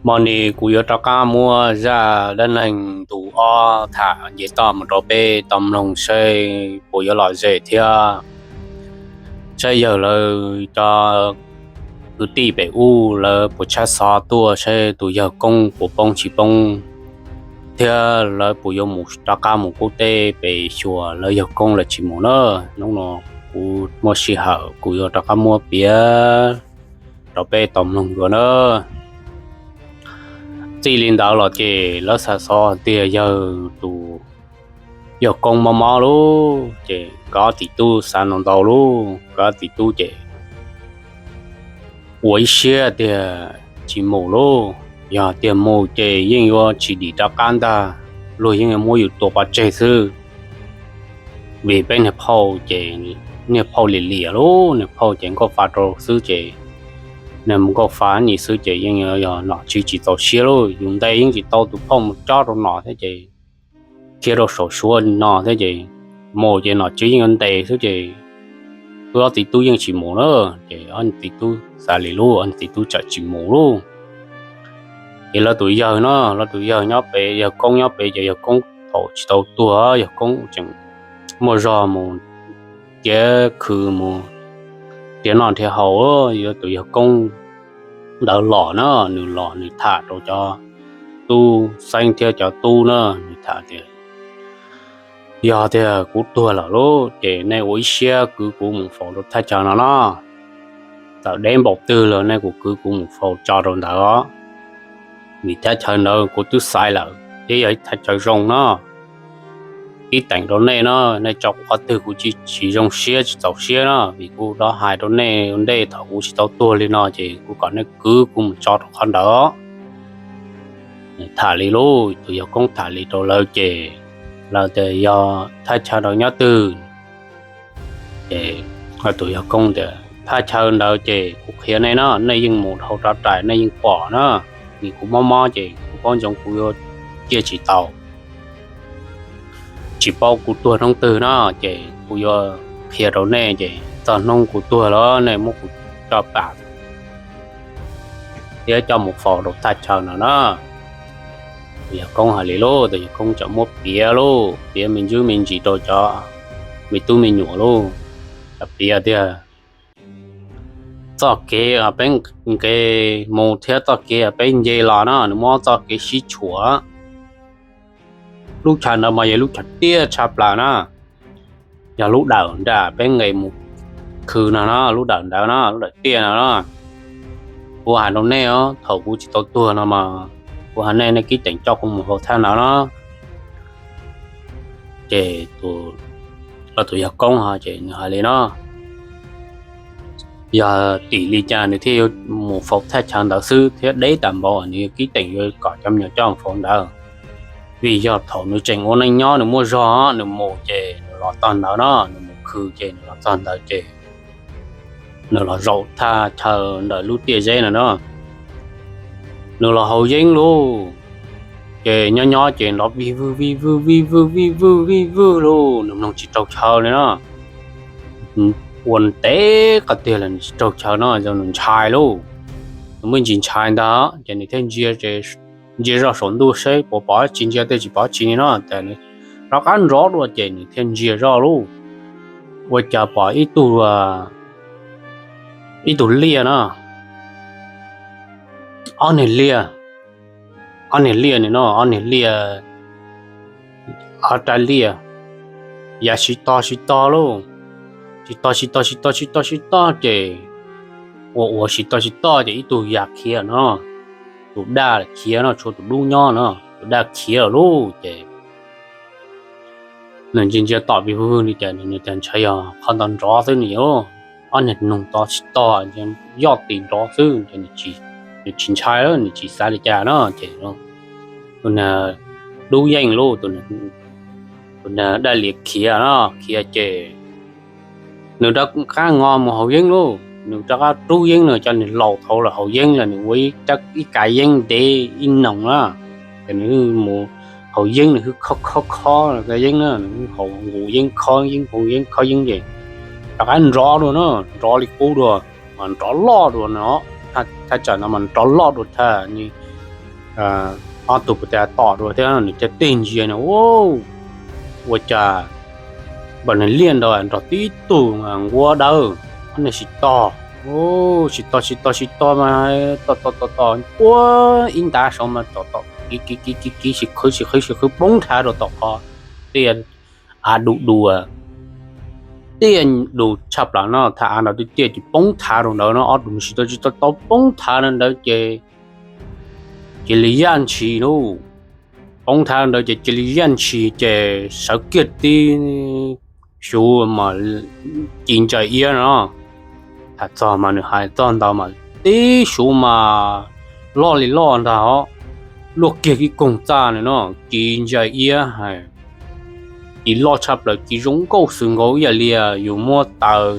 Hmo no kuv yuav rov qab muab zaj dab neeg ntu ob tham nce toj mus rau peb tau mloog seb puas yuav lom zem thiab. Saib yawg lawv cov kwv tij pem ub lawv puas tshab xov tuaj seb tus yawg koob puas poob tsis poob, thiab lawv puas yuav mus rov qab mus qub teb pem xyuas lawv yawg koob los tsis mus na. Hnub no kuv muaj sij hawm kuv yuav rov qab muab piav rau peb tau mloog dua na. Txij li ntawd los ces lawv xav xov tias yawg tus yawg koob mob mob lub ces nkawd ob txiv tub xav ntau ntau lub, nkawd ob txiv tub ces ua ib siab tias tsis mus lub, yog tias mus ces yeej yuav tsis dim rov qab ntag, luag yeej yuav muab yus tua pov tseg xwb. Vim peb niag phauj ces niag phauj liam liam lub, niag phauj ces nkauj fa rau xwb ces, niag nkauj fa ib nim xwb ces yeej yog nom tswv tsis txaus siab lub, yus ntes yeej tsis tau tus phauj mus cob rau nom thiab ces, khiav rau saum suav no thiab ces, mus ces nom tswv yeej yuav ntes xwb ces, wb ob txiv tub yeej tsis mus na. Ces ob txiv tub xav li lub, ob txiv tub txawm tsis mus lub. Ces lawv tus yawg no, lawv tus yawg nyob pem, yawg koob nyob pem ces yawg koob thaum tsis tau tuag yawg koob tseem muaj zog mus tiav khw mus nrhiav noj nrhiav haus, yuav tus yawg koob ntawd los na, nws los nws tham rau cov tub xeeb thiab cov tub na, nws tham tias, yog tias kuv tuag lawm lub ces nej ua ib siab kwv kuv mus faus rau thaj chaw no no, txawm deb npaum twg los nej kuj kwv kuv mus faus tso rau ntawd os. Vim thaj chaw ntawd kuv twb xaiv lawm thiab yog ib thaj chaw zoo no. Ib teem rau nej no, nej tso kuv qhov twg kuv tsis zoo siab tsis txaus siab no, vim kuv rov hais rau nej ua ntej thaum kuv tsis tau tuag li no ces kuv kom nej kwv kuv mus tso rau qhov ntawd. Tham li lub, tus yawg koob tham li rau lawv ces lawv tias yog thaj chaw ntawd nyob twg? Ces tus yawg koob tias thaj chaw ntawd ces kuv qhia nej no, nej yeej mus dhau rov rais nej yeej pom na, vim kuv mob mob ces kuv paub ntsoov kuv yuav ciaj tsis tau, tsis paub kuv tuag hnub twg no, ces kuv yuav qhia rau nej ces txog hnub kuv tuag los nej muab kuv coj pam thiab coj mus faus rau thaj chaw no na. Tus yawg koob hais li lub, tus yawg koob txawm muab piav lub, piav me ntsis me ntsis rau cov me tub me nyuam lub, piav tias txoj kev peb nqes mus thiab txoj kev peb nce los no nws muaj txoj kev sib tshuam. Lub chaw ntawd mas yog lub chaw tiaj tshaj plaws na, yog lub dawm nram peb nqes mus khw no no, lub dawm ntawd no, lub dawm tiaj no no. Kuv hais rau nej os, thaum kuv tsis tau tuag no mas kuv hais nej, nej kib teem coj kuv mus faus thaj ntawd no. Ces tus yawg koob ces nws hais li no, yog tim li cas nws thiaj yuav mus faus thaj chaw ntawd xwb thiab deb tas npaum nws yuav kib teem yuav kom cov me nyuam coj mus faus ntawd. Vim yog thaum nws tseem ua neej nyob nws muaj zog nws mus ces nws los txog ntawd no, nws mus khw ces nws los txog ntawd ces nws los zaum thaj chaw ntawm lub tiaj zeb no no, nws los haus yeeb lauj. Ces nyob nyob ces nrov vij vwj vij vwj vij vwj vij vwj vij vwj lauj, nws mloog tsis raug chaw li no. Ua ntev qhov tiag los nws tsis raug chaw no, yog nws ntshai lauj. Nws muaj ntsis ntshai ntag ces nws thiaj ntsia, ntsia zoj saum ntuj seb puas pom dab tsi, ntsia tej tsis pom dab tsi li no ces nws rov qab nrov dua ces nws thiaj ntsia zoj lauj, ua cas pom ib tug, ib tug liaj no, ob niag liaj, ob niag liaj no, ob niag liaj, ob rab liaj yav sib tog sib tog lauj, sib tog sib tog sib tog sib tog sib tog ces ua ua sib tog sib tog ces ib tug ya khiav no, tus daj khiav no, tshuav tus dub nyob no, tus daj khiav lawm lauj. Ces nws ntsia ntsia tom vij vwj li cas nws tias ntshai yog qhov ntawd nrov xwb nws, ob niag noog to sib tog yoj tis nrov xwb ces nws tsis ntshai, nws tsis xav li cas no ces tus niag dub yeej lauj, tus niag daj liaj khiav no, khiav ces nws rov qab nqos mus haus yeeb lauj, nws rov qab rub yeeb no, cov niag laus thaum lawm haus yeeb los nws ua ib kav yeeb ntev ib noog na, ces nws mus haus yeeb nws hwb khob khob khob kav yeeb na, nws haus nqus yeeb khob yeeb haus yeeb khob yeeb ces rov qab nrov dua no, nrov li qub dua, mas nrov loj dua no, thaj tsam no mas nrov loj dua thaj nws ob tug puas tig tom dua thiab nws thiaj tig ntsia no, ua cas npawg Neeg Liaj ntawd nrog tib tug nquab dawb, ob niag sib tog, sib tog sib tog sib tog mas tom tom tom tom puag ib ntav saud mas tom tom kiv kiv kiv kiv kiv sib qhwv sib qhwv sib qhwv poob thav rau tom qhov tiaj av du dua, tiaj du tshaj plaws no, thav av ntawd tiaj tiaj ces poob thav rau ntawd no, ob tug sib tog sib tog tau poob thav rau ntawd ces cia li yaj ntshis lauj. Poob thav ntawd ces cia li yaj ntshis ces sawv kiag tib xyuv mas ci ntsaim iab no, tham txog mas nws hais txog ntawd mas tib xyuv mas loj li loj ntag os, luaj kiag ib koog txaj no no, ci ntsaim iab hais, ci loj tshaj plaws, ci zoo nkauj xwb nkaus ib yam li yus muab taws,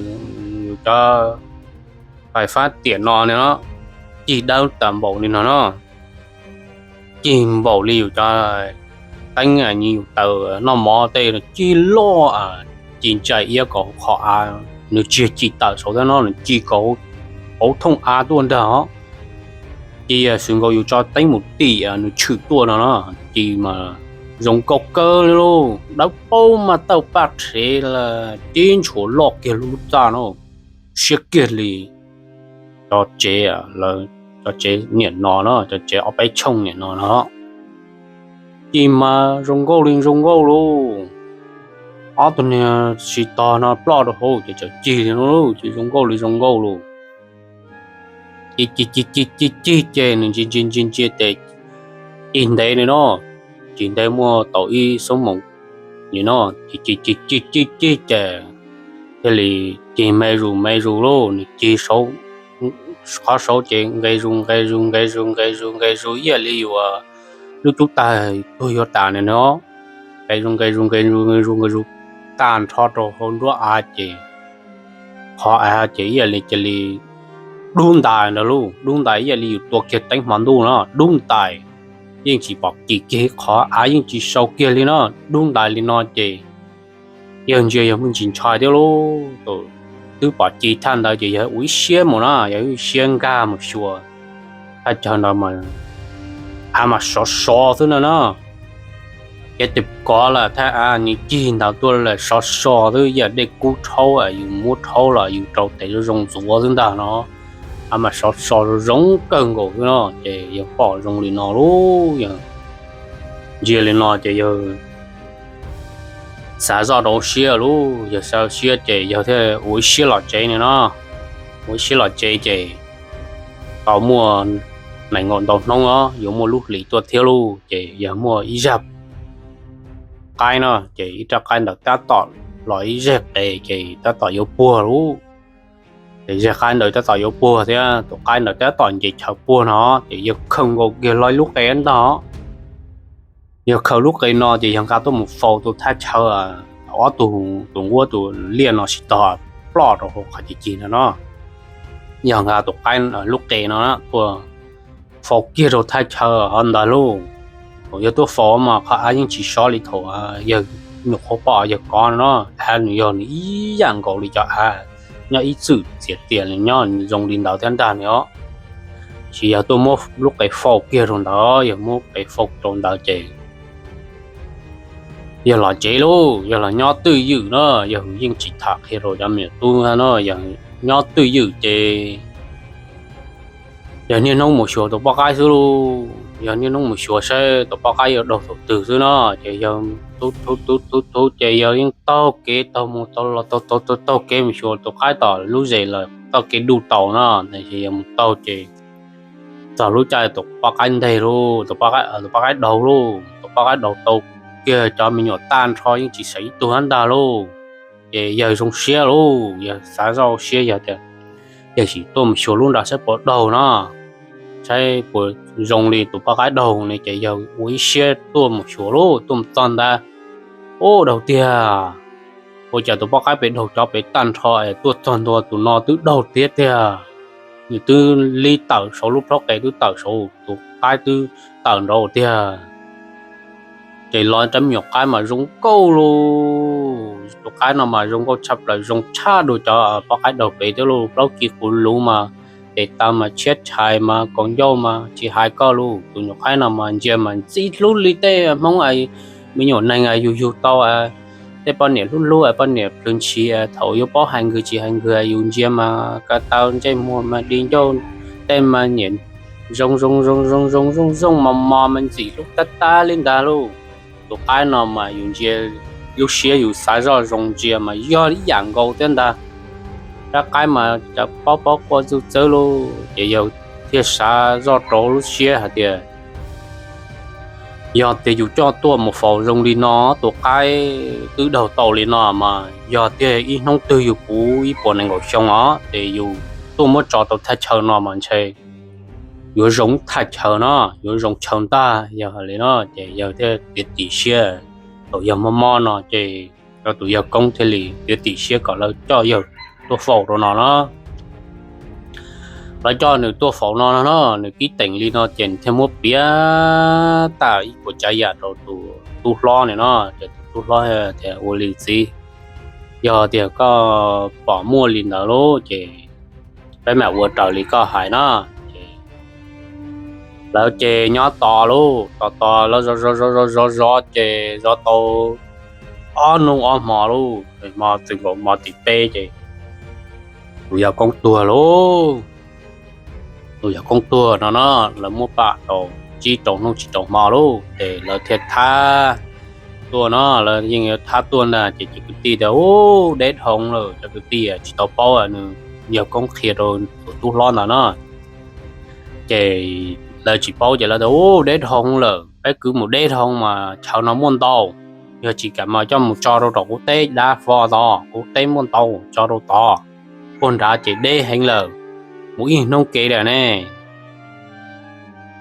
yus cov fais fab tiam no no, cig dawb tas npaum li no no, cig npaum li yus cov teeb yus taws noj mov tej, cig loj, ci ntsaim iab kom qhov av, nws tsis yog ci tawm saud thiab no, nws ci kom hauv thooj av tuaj ntag os. Ci xwb nkaus yus tso teeb mus tim nws tshwm tuaj no no, ci mas zoo nkauj kawg li lauj, dawb paug mas tawj paj rhev lawm, tib ntshuas loj kiag lub txaj no, siab kiag li cov tsev, cov tsev niam no no, cov tsev ob peb tshooj niam no no, ci mas zoo nkauj li zoo nkauj lauj. Ob tug niag sib tog no ploj rau hauv ces txawm cig li no lauj, ces zoo nkauj li zoo nkauj lauj. Ci ci ci ci ci cig ces nws ntsia ntsia ntsia ntsia ces cig ntev li no, cig ntev muaj tau ib xuab moos li no, ci ci ci ci cig cig ces thiaj li cig me zus me zus lauj, nws cig saud, qhov saud ces nqes zus nqes zus nqes zus nqes zus nqes zus ib yam li yus lub cub tag tuag yuav tas na no, nqes zus nqes zus nqes zus nqes zus nqes zus tag nrho rau hauv nruab av ces qhov av ces ib yam li cia li dub ntais ntawd lauj, dub ntais ib yam li yus tua kiag teeb hmo ntuj no dub ntais, yeej tsis pom kiag qhov av, yeej tsis sau kiag li no, dub ntais li no ces yawg ntsia yawg muaj ntsis ntshai thiab lauj. Twb pom ci thaj ntawd ces yawg ua ib siab mus na, yawg ua ib siab nkag mus xyuas thaj chaw ntawd mas av mas sov so xwb no na. Ces tus kov lawm thaj av nws cig ntawd tuaj lawm sov so xwb, yam dej kub rhaub yus muab rhaub los yus rau tes zoo zoo ntxuav xwb ntag no. Av mas sov so zoo kawg nkaus xwb no, ces yawg pom zoo li no lauj, yawg ntsia li no ces yawg xav zoj rau siab lauj, yawg xav siab ces yawg thiaj ua ib siab los tsev no no. Ua ib siab los tsev ces tau muaj nees nkaum ntau hnub os, yuav muaj lub hlis tuaj thiab lauj, ces yawg muaj ib zaj qaib no, ces ib rab qaib ntawd tab tom los ib zaj qe ces tab tom yuav puag lauj. Ces zaj qaib ntawd tab tom yuav puag thiab tus qaib ntawd tab tom nce chaw puag no, ces yawg khaws nkaus kiag lo lub qe ntag. Yawg khaws lub qe no ces yawg nqa tuaj mus faus rau thaj chaw, ob tug, tus nquab tus liaj no sib tog ploj rau hauv qhov cig cig no no. Yawg nqa tus qaib, lub qe no tuaj faus kiag rau thaj chaw hov ntawd lauj. Thaum yawg tuaj faus mas qhov av yeej tsis sov li thaum yawg nyuam qhuav pom yawg kov no, av nws yog nws ib yam nkaus li cov av nyob ib txwm txias tias nws nyob zoo li ntawd thiab ntag ni os. Tab sis yawg tuaj muab lub qe faus kiag rau ntawd, yawg muab qe faus rau ntawd ces yawg los tsev lauj, yawg los nyob twj ywm na, yawg yeej tsis tham qhia rau cov me nyuam tub no, yawg nyob twj ywm ces yawg niaj hnub mus xyuas tus poj qaib xwb lauj, yawg niaj hnub mus xyuas saib tus poj qaib yuav daug thaum twg xwb no, ces yawg tub tub tub tub ces yawg yeej taug kev taug mus taug los taug taug taug kev mus xyuas tus qaib tom lub zes lawm taug kev du taus no, ces yawg mus taug ces txog lub caij tus poj qaib nteg lauj, tus poj qaib daug lauj, tus poj qaib daug tau kiag cov me nyuam tag nrho yeej tsis xav ib tug hab ntag lauj. Ces yawg zoo siab lauj, yawg xav zoj siab yawg tias yawg sim tuaj mus xyuas lub nrad saib puas daug no, saib puas zoo li tus poj qaib daug ne, ces yawg ua ib siab tuaj mus xyuas lauj, tuaj mus txog ntawd, ub, daug tiag. Ua cas tus poj qaib pem daug cov pem tag nrho es tuaj txog ntua tus no twb daug tiag tiag. Nws twb li tawm saud lub plhaub qe twb tawm saud, tus qaib twb tawm nraud tiag. Ces los rab me nyuam qaib mas zoo nkauj lauj, tus qaib no mas zoo nkauj tshaj plaws, zoo tshaj dua cov poj qaib daug pem thiab lauj, plaub ci quv luv mas tes taw mas tshiab tshais mas kaus ncauj mas tsis hais koj lus. Tus nyuam qaib no mas ntsia mas ntxim hlub li tej Hmoob, me nyuam neeg yug yug tau, tej poj niam hlub hlub, poj niam plhws ntshis thaum yuav paub hais nkws tsis hais nkws, yus ntsia mas ko taw ntsej muag mas di ncauj, tej mas niam zoo zoo zoo zoo zoo zoo zoo mos mos mas ntxim hlub tab tab li ntag lauj. Tus qaib no mas yus ntsia, lub siab yus xav zoj zoo ntsia mas yog ib yam nkaus thiab ntag. Rab qaib mas cov paub paub quaj txwj txwb lauj, ces yawg thiaj xav zoj rau lub siab hais tias, yog tias yus coj tuaj mus faus zoo li no, tus qaib twb daug tau li no mas yog tiag ib hnub twg yus puv ib puas nees nkaum xyoo os, ces yus tuaj muab tso rau thaj chaw no mas ntshe yuav zoo thaj chaw no, yuav zoo chaw ntag. Yog li no ces yawg thiaj tiav tim siab, thaum yawg mob mob no ces tus yawg koob thiaj li tiav tim siab kom lawv coj yawg tuaj faus rau no no. Lawv coj nws tuaj faus no no, nws kib teem li no ces nws thiaj muab piav tag ib puas tsav yam rau tus tub hlob no no. Ces tus tub hlob tias, ua li txiv, yog tias koj pom muaj li ntawd lauj ces peb mam ua raws li koj hais no. Ces lawv ces nyob tos lauj, tos tos lawv zov zov zov zov zov ces zov tau ob hnub ob hmo lauj, hmo txwm nkaus hmo tim peb ces tus yawg koob tuag lauj. Tus yawg koob tuag no no, lawv muab pam tau tsib rau hnub tsib rau hmo lauj, ces lawv thiaj thab tuaj no, lawv yeej yuav thab tuaj ntag. Ces cov kwv tij tias, u, deb dhau lawm, cov kwv tij tsis tau paub nws yawg koob qhia rau tus tub hlob ntawd no. Ces lawv tsis paub ces lawv tias, u, deb dhau lawm, peb kwv mus deb dhau mas chaw no muaj ntau, yog tsis kam mas coj mus tso rau tom kuv teb dab fo tod, kuv teb muaj ntau, tso rau tod, puag nrad ces deb heev lawm, mus ib hnub kev lawm ne.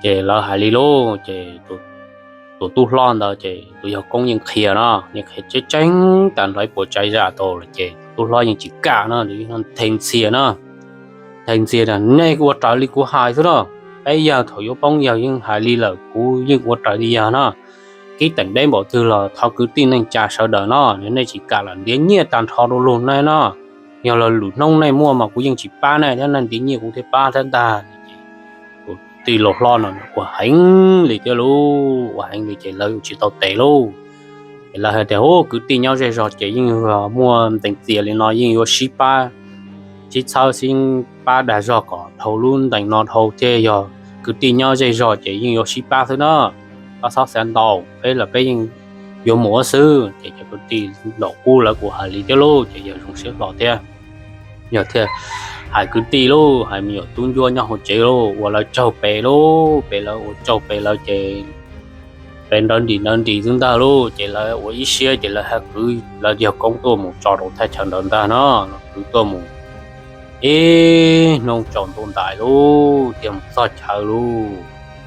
Ces lawv hais li lauj, ces tus tub hlob ntawd ces tus yawg koob yeej qhia no, yeej qhia tseeb tseeb tag nrho ib puas tsav zam tau lawm ces tus tub hlob yeej tsis kam no, nthe ntxhias no, nthe ntxhias tias, nej ua raws li kuv hais xwb no, peb yawg thaum yuav poob yawg yeej hais li lawm, kuv yeej ua raws li yawg no. Kib teem deb npaum twg los thov kwv tij neej tsa sawv daws no, yog nej tsis kam los ntiav nyiaj tag nrho rau luag nej no. Yog los lwm hnub nej muaj mas kuv yeej tsis pab nej thiab, nej ntiav nyiaj kuv thiaj pab thiab ntag. Tus tij laug hlob no ua heev li thiab lauj, ua heev li ces lawv tsis tau tes lauj. Ces lawv hais tias, u, kwv tij nyob zej zog ces yeej muaj ntees txias li no yeej yuav sib pab, sib txhawb sib pab dag zog kom dhau lub ntees no dhau thiaj yog kwv tij nyob zej zog ces yeej yuav sib pab xwb na. Koj txhob xav ntau, peb los peb yeej yuav mus ua xwb. Ces cov kwv tij nraum qub lawv kuj hais li thiab lauj, ces yawg zoo siab hlo thiab. Yawg thiaj hais kwv tij lauj, hais me nyuam tub ncuab nyob hauv tsev lauj, ua lawv tsaug pem lauj, pem lawv ua tsaug pem lawv ces pem nrawv nris nrawv nris xwb ntag lauj. Ces lawv ua ib siab ces lawv haj kwv lawv yawg koob tuaj mus tso rau thaj chaw ntawd ntag no. Lawv kwv tuaj mus ib hnub tsaus ntuj ntais lauj, thiaj mus txog chaw lauj.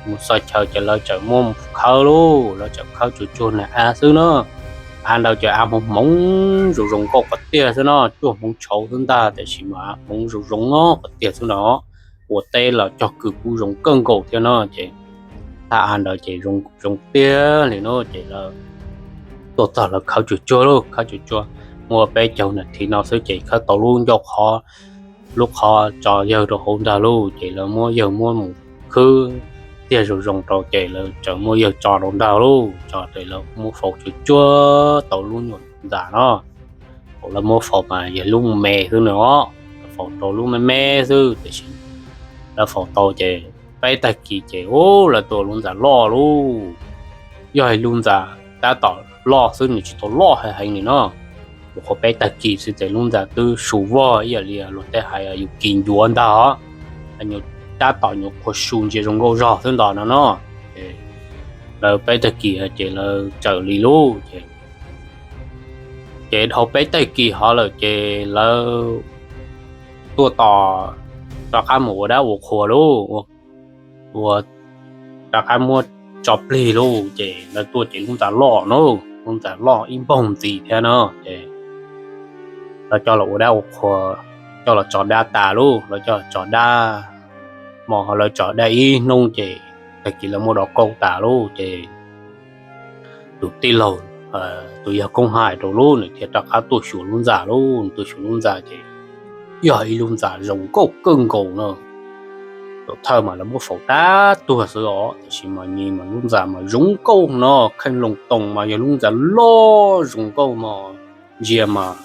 Mus txog chaw ces lawv txawm muab mus khawb lauj, lawv txawm khawb tsuag tsuag nag av xwb na. Av ntawd ces av hmoov hmoov zoo zoo nkauj qhov tiag xwb no, tsuag hmoov tshauv xwb ntag, tiam sis mas av hmoov zoo zoo nkauj qhov tiag xwb no. Ua teb los cog kws kuj zoo kawg nkaus thiab no. Ces thaj av ntawd ces zoo tiag li no ces lawv tuaj txog lawv khawb tsuag tsuag lauj, khawb tsuag tsuag, muaj peb caug nas this no xwb ces khawb tau lub ncauj qhov, lub qhov tso yawg rau hauv ntag lauj. Ces lawv muab yawg muab mus khwb tiag zoo zoo rau ces lawv txawm muab yawg tso rau ntag lauj, tso ces lawv muab faus tsuag tsuag tau lub nyuam ntxas no. Thaum lawv muab faus mas yog lub me xwb no, faus rau lub me me xwb tiam sis lawv faus tau ces peb tag kis ces u, lawv tua lub ntxas loj lauj. Yog ib lub ntxas tab tom loj xwb, nws tsis tau loj heev heev li no. Nyuam qhuav peb tag kis xwb ces lub ntxas twb su vog ib yam li luag tej hais yus kis ncuav ntag os. Nyuam tab tom nyuam qhuav su ntsia zoo nkauj zog xwb ntag no no. Lawv peb tag kis ces lawv txawm li lauj ces, ces dhau peb tag kis hov lawm ces lawv tuaj tos rov qab mus ua dab ua qhua lauj, ua rov qab muab tso plig lauj. Ces lawv tuaj ces lub ntxas loj no, lub ntxas loj ib npaug ntxiv thiab no. Ces lawv coj los ua dab ua qhua, coj los tso dab tas lauj, lawv coj los tso dab, hmo lawv tso dab ib hnub ces tag kis lawv muab dov kauj tas lauj. Ces tus tij laug, tus yawg koob hais rau lauj, nws thiaj rov qab tuaj xyuas lub ntxas lauj. Nws tuaj xyuas lub ntxas ces yog ib lub ntxas zoo nkauj kawg nkaus no. Tuam thawj mas lawv muab faus tag tuag xwb os, tiam sis mas nyias mas lub ntxa mas zoo nkauj no, kheej loo toos mas yog lub ntxa loj zoo nkauj mas ntsia mas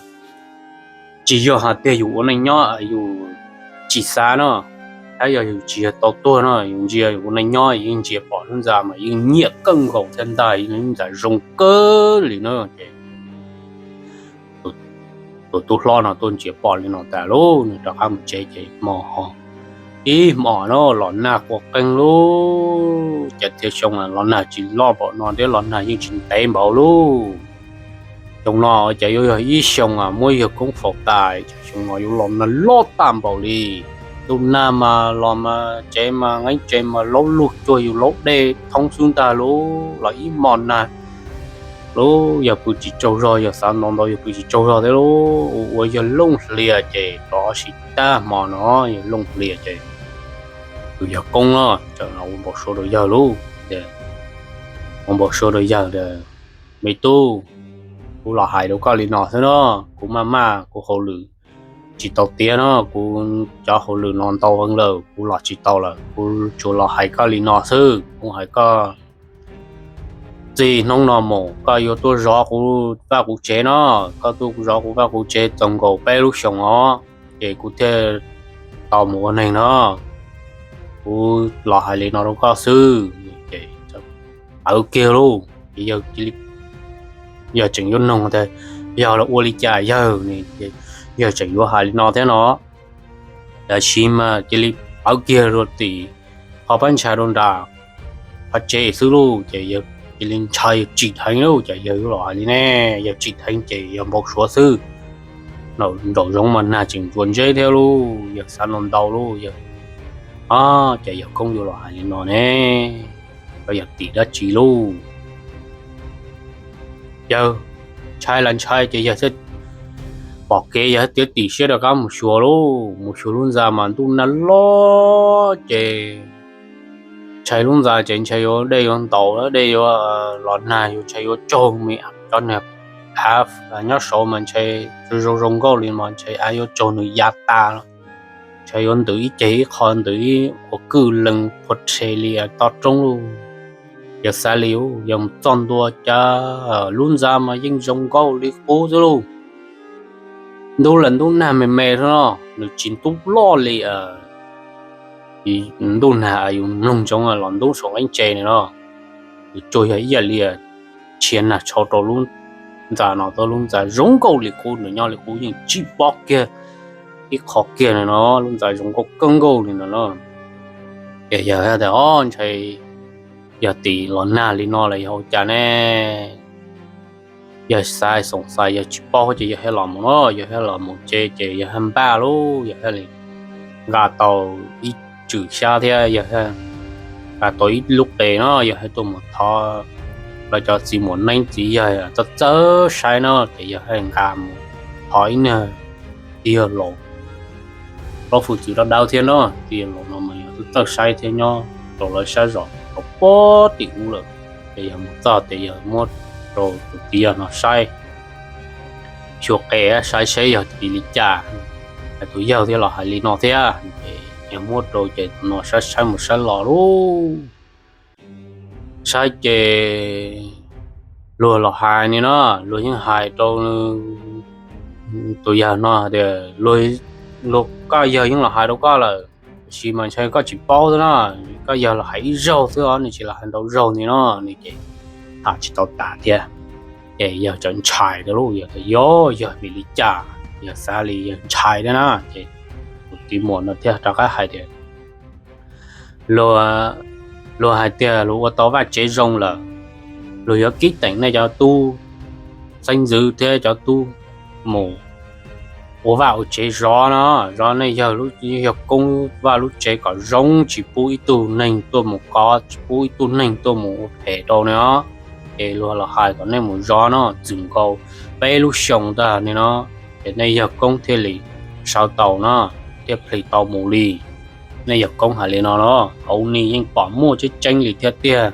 tsis yog hais tias yus ua neej nyob yus tsis xav no, thiab yog yus tsis yog tau tuag no, yus ntsia yus ua neej nyob yeej ntsia pom lub ntxa mas yeej nyiam kawg nkaus thiab ntag, lub ntxa zoo kawg li no ces tus tub hlob no tuaj ntsia pom li no tas lauj, nws rov qab mus tsev ces hmo ho ib hmos no los nag qua qeeg lauj, cas tias xyoo los nag tsis loj npaum no thiab los nag yeej tsis ntev npaum lauj. Xyoo no ces yuav yog ib xyoo muab yawg koob faus tas, xyoo no yuav los nag loj tag npaum li. Ntuj nag mas los mas tsev mas nqeeb tsev mas laub lug cuag yus laub dej thoob xwb ntag lauj, los ib hmos nag lauj, yog pw tsis tsaug zog, yog xav ntau ntau yog pw tsis tsaug zog thiab lauj. Ua yawg Looj Hlias ces rov sim tag hmo no, yawg Looj Hlias ces tus yawg koob no txawm los ua npau suav rau yawg lauj, ua npau suav rau yawg tias, Me tub, kuv los hais rau koj li no xwb no, kuv maj maj kuv hauj lwm tsis tau tiav no, kuv cov hauj lwm no ntau heev lawm kuv los tsis tau lawm, kuv tsuas los hais koj li no xwb, kuv hais koj txij hnub no mus koj yuav tuaj zov kuv vaj kuv tsev no, koj tuaj zov kuv vaj kuv tsev txog nkaus peb lub xyoos os, ces kuv thiaj tau mus ua neeg no. Kuv los hais li no rau koj xwb. Ces pawv kiag lauj, ces yawg tseem yuav nug tias, Yog los ua li cas yawg? Yawg tseem yuav hais li no thiab no, tab sis mas cia li pawv kiag rau tim qhov phab ntshai rau nram qhov tsev xwb lauj. Ces yawg cia li ntshai tsim dheev lauj, ces yawg yuav los hais li ne, yawg tsim dheev ces yawg npau suav xwb. Nraum zoov mas nag tseem ntsuas ntseb thiab lauj, yawg xav ntau ntau lauj, yawg, Ces yawg koob yuav los hais li no ne, koj yog tim dab tsi lauj? Yawg ntshai las ntshai ces yawg thiaj pom kev, yawg thiaj tim siab rov qab mus xyuas lauj. Mus xyuas lub ntxa mas ntuj nag loj ces ntshai lub ntxa ces ntshai yuav dej yuav ntaus, dej yuav los nag, yuav ntshai yuav tsaug me cov nag av nyob saud mas ntshai zoo zoo nkauj li mas ntshai av yuav tsaug nws ya tas, ntshai yuav ntws ib ceg ib qho, ntws ib qho kwj lees qhuav rhe li toj roob lauj. Yawg xav li, yawg mus txog ntua cas lub ntxa mas yeej zoo nkauj li qub xwb lauj. Ntub las ntub nag me me xwb no, nws tsis ntub loj li ntuj nag yus mloog ntsoov los ntub saum qeeb tse no, nws tsuas yog ib yam li tshia nag tshau rau lub ntxa no, lub ntxa zoo nkauj li qub, nws nyob li qub yeej tsis pob kiag ib qho kiag no, lub ntxa zoo nkauj kawg nkaus li no no. Ces yawg tias, Ob, ntshai yog tim los nag li no los yog ua cas ne? Yawg xav xoom xais, yawg tsis paub ces yawg thiaj los mus no, yawg thiaj los mus tsev ces yawg thiaj npaj lauj, yawg thiaj li nqa tau ib tswm xyab thiab yawg thiaj nqa tau ib lub qe no, yawg thiaj tuaj mus thov lawv cov txiv muam neeb txiv yawg txawj txawj saib no ces yawg thiaj nqa mus thov ib niag txiv yawg laus, plaub hwm txwv dawb dawb thiab no, txiv yawg laus no mas yog txawj saib thiab nyob rau lawv sab zos rau puag tim ub lawm. Ces yawg mus txog ces yawg muab rau tus txiv yawg no saib, xyuas qe saib seb yog tim li cas, tus yawg thiaj los hais li no thiab. Ces yawg muab rau ces tus no saib saib mus saib los lauj, saib ces luag los hais ni no, luag yeej hais rau tus yawg no tias, luag, koj yawg yeej los hais rau koj lawm, tab sis mas ntshai koj tsis paub xwb no, koj yawg los hais ib zaug xwb os, nws tsis los hais ntau zaug ni no, nws ces tham tsis tau tas thiab. Ces yawg txawm ntshai tias lauj, yawg tias, Yog, yog vim li cas? Yawg xav li yawg ntshai thiab na. Ces tus txiv muam no thiaj rov qab hais tias, luag hais tias luag ua tau vaj tsev zoo lawm, luag yuav kib teem nej cov tub xeeb ntxwv thiab cov tub mus ua vaj ua tsev zov no, zov nej yawg, yawg koob vaj lub tsev kom zoo, tsis pub ib tug neeg tuaj mus kov, tsis pub ib tug neeg tuaj mus ua phem rau no. Ces luag los hais kom nej mus zov no txwm nkaus peb lub xyoos ntag ni no, ces nej yawg koob thiaj li sawv tau no, thiaj plhis tau mus li. Nej yawg koob hais li no no, hauv ni yeej pom muaj tseeb tseeb li thiab tiag.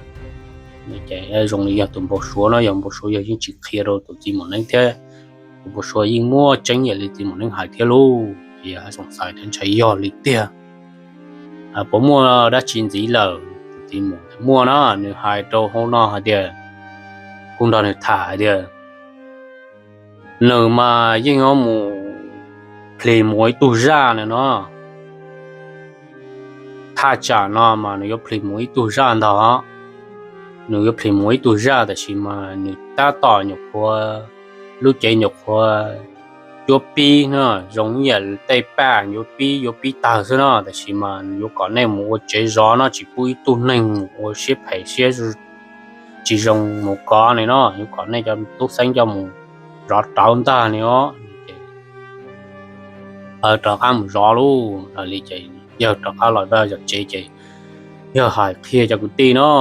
Ces zoo li yog tus npau suav no, yog npau suav yog yeej tsis qhia rau tus txiv muam neeb thiab, tus npau suav yeej muaj tseeb yam li txiv muam neeb hais thiab lauj. Ces yawg hais xoom xais thiab ntshai yog li tiag. Puas muaj dab tsi ntxiv lawm? Muaj na, nws hais rau hauv no hais tias, kuv nrog nws tham hais tias nws mas yeej yuav mus plis mus ua ib tug zaj no no. Thaj tsam no mas nws yuav plis mus ib tug zaj ntag. Nws yuav plis mus ib tug zaj, tab sis mas nws tab tom nyuam qhuav, lub cev nyuam qhuav cuab pib no, zoo ib yam tej paj yuav pib yuav pib tawg xwb no, tab sis mas nws yuav kom nej mus ua tsev zov no, tsis pub ib tug neeg mus ua siab phem siab tsis zoo mus kov ni no, yuav kom nej cov tub xeeb coj mus zov rawv ntag ni os. Ces lawv rov qab mus zov lauj. Li ces yawg rov qab los zov tsev ces yawg hais qhia cov kwv tij no,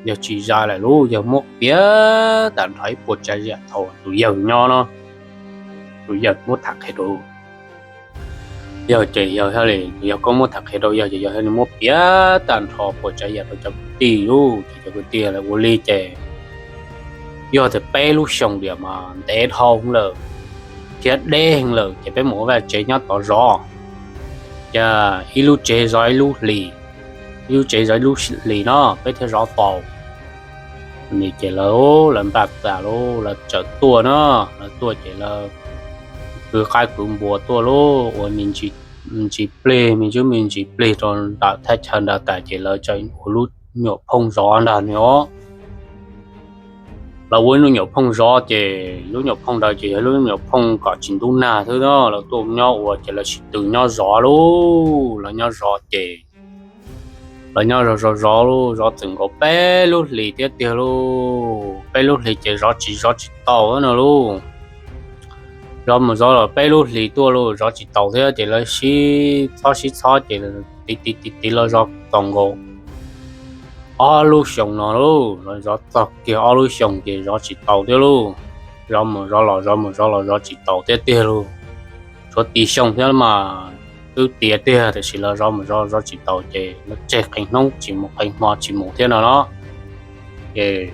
yawg tsis zais lawm lauj, yawg muab piav tag nrho ib puas tsav yam thaum tus yawg nyob no, tus yawg muab tham qhia rau yawg ces yawg thiaj li, tus yawg koob muab tham qhia rau yawg ces yawg thiaj li muab piav tag nrho puas tsav yam rau cov kwv tij lauj. Ces cov kwv tij ua li ces yog tias peb lub xyoos tiam mas ntev dhau lawm thiab deb heev lawm ces peb mus ua vaj tsev nyob tod zov, ces ib lub tsev zov ib lub hlis, ib lub tsev zov ib lub hlis no peb thiaj zov tau. Ces lawv, lawv npaj tas lauj, lawv txawm tuaj na, lawv tuaj ces lawv kwv qaib kwv npua tuaj lauj, ua me ntsis plig, me ntsis me ntsis plig rau ntawm thaj chaw ntawd tas ces lawv txawm ua lub nyuam phooj zov ntag ni os. Lawv ua lub nyuam phooj zov ces lub nyuam phooj ntawd ces yog lub nyuam phooj kom tsis ntub nag xwb no, lawv tuaj nyob ua ces lawv sib tw nyob zov lauj, lawv nyob zov ces lawv nyob zov zov zov lauj, zov txwm nkaus peb lub hlis thiab tiag lauj, peb lub hlis ces zov tsis zov tsis tau no lauj. Zov mus zov los peb lub hlis tuaj lauj, zov tsis taus thiab ces lawv sib txhob sib txhob ces tiv tiv tiv tiv los zov txog nkaus ob lub xyoos no lauj, los zov txog kiag ob lub xyoos ces zov tsis taus thiab lauj. Zov mus zov los zov mus zov los zov tsis taus thiab tiag lauj. Tshuav tim xyoo thiab mas twb tiav tiag, tiam sis lawv zov mus zov zov tsis taus ces lawv tseg qee hnub tsis mus qee hmo tsis mus thiab no no. Ces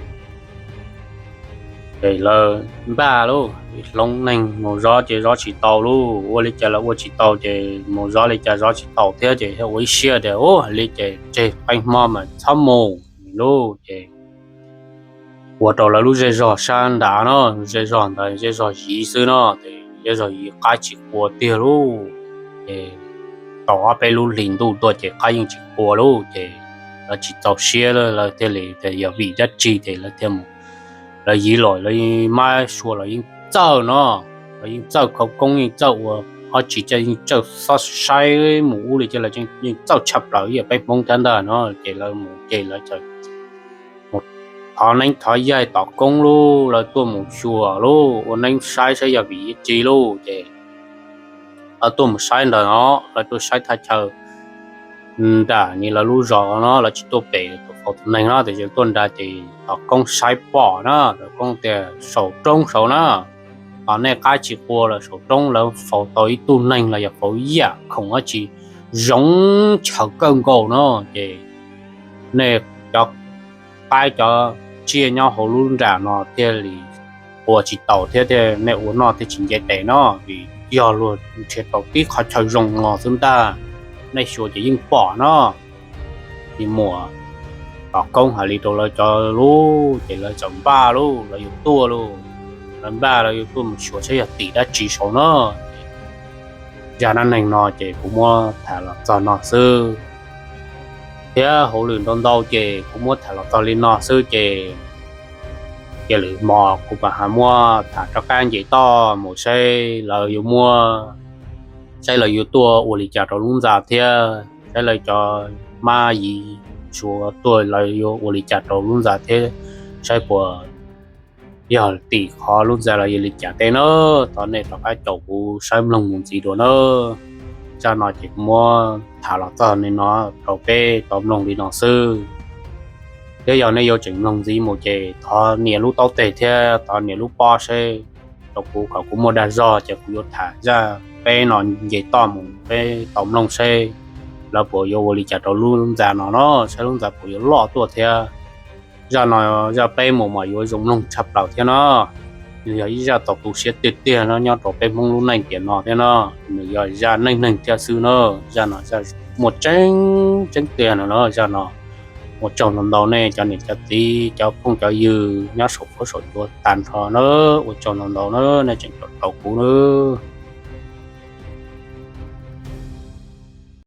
ces lawv npaj lauj, hloov neeg mus zov ces zov tsis taus lauj, ua li cas los ua tsis taus ces mus zov li cas zov tsis taus thiab ces thiaj ua ib siab tias ua li ces tseg qee hmo mas txhob mus lauj. Ces ua rau lawv lub zej zog sab nrad no, zej zog ntawd zej zog yiv xwb no, ces zej zog yiv qaib tsis qua tiag lauj. Ces tau ob peb lub hlis ntuj tuaj ces qaib yeej tsis qua lauj, ces lawv tsis txaus siab lawm, lawv thiaj li tias yog vim dab tsi ces lawv thiaj mus, lawv yiv los lawv yeej mab sua los yeej txawj no, lawv yeej txawj khawv koob, yeej txawj ua ob tsi coj, yeej txawj xob saib mus ub li cas los yeej txawj tshaj plaws ib yam peb Hmoob thiab ntag no. Ces lawv mus ces lawv mus thov neeb thov yaig tom koob lauj, lawv tuaj mus xyuas lauj, ua neeb saib saib yog vim dab tsi lauj. Ces lawv tuaj mus saib ntawd no, lawv tuaj saib thaj chaw nram ni lawv lub zos no, lawv tsis tuaj pem faus tus neeg no, tiam sis tuaj nrad ces tom koob saib pom na, tom koob tias saum roob saud na, tom nej qaib tsis qua los saum roob lawv faus tau ib tug neeg los yog faus ib yam khoom dab tsi zoo tshaw kawg nkaus no. Ces nej cov qaib cov tsiaj nyob hauv lub nram no thiaj li qua tsis taus thiab, thiaj nej ua noj thiaj tsis nce tes no, vim yog luag nrhiav tau tib qhov chaw zoo no xwb ntag. Nej xyuas ces yeej pom no. Ces muam tom koob hais li rau lawv cov lauj, ces lawv txawm npaj lauj, lawv yuav tuaj lauj. Lawv npaj lawv yuav tuaj mus xyuas saib yog tim dab tsi saud no. Zaj dab neeg no ces kuv muab tham los txog no xwb, thiab hauj lwm ntau ntau ces kuv muab tham los txog li no xwb ces cia lwm hmo kuv mam ho muab tham rov qab nce toj mus saib lawv yuav muab, saib lawv yuav tuaj ua li cas rau lub ntxa thiab saib lawv cov mab yiv suav tuaj lawv yuav ua li cas rau lub ntxa thiab, saib puas yog tim qhov lub ntxa los yog li cas tej na. Thov nej rov qab caum kuv saib mloog mus ntxiv dua na. Zaj no ces kuv muab tham los txog li no rau peb tau mloog li no xwb. Thiab yog nej yuav tseem mloog ntxiv mus ces thov nias lub taub teg thiab thov nias lub pob seb rau kuv kom kuv muaj dag zog ces kuv yuav tham zaj peb no nce toj mus peb tau mloog seb lawv puas yuav ua li cas rau lub ntxa no no, saib lub ntxa puas yuav loj tuaj thiab. Zaj no, zaj peb mus mas yuav zoo mloog tshaj plaws thiab no. Nws yog ib zaj txaus tu siab tiag tiag no nyob rau peb Hmoob lub neej tiam no thiab no. Nws yog zaj neej neeg thiab xwb no. Zaj no zaj muaj tseeb tseeb tiag no na zaj no. Ua tsaug ntau ntau nej cov niam cov txiv cov phooj cov ywg nyob saum fuab saum cua tag nrho na. Ua tsaug ntau ntau na, nej tseem caum tau kuv nawb.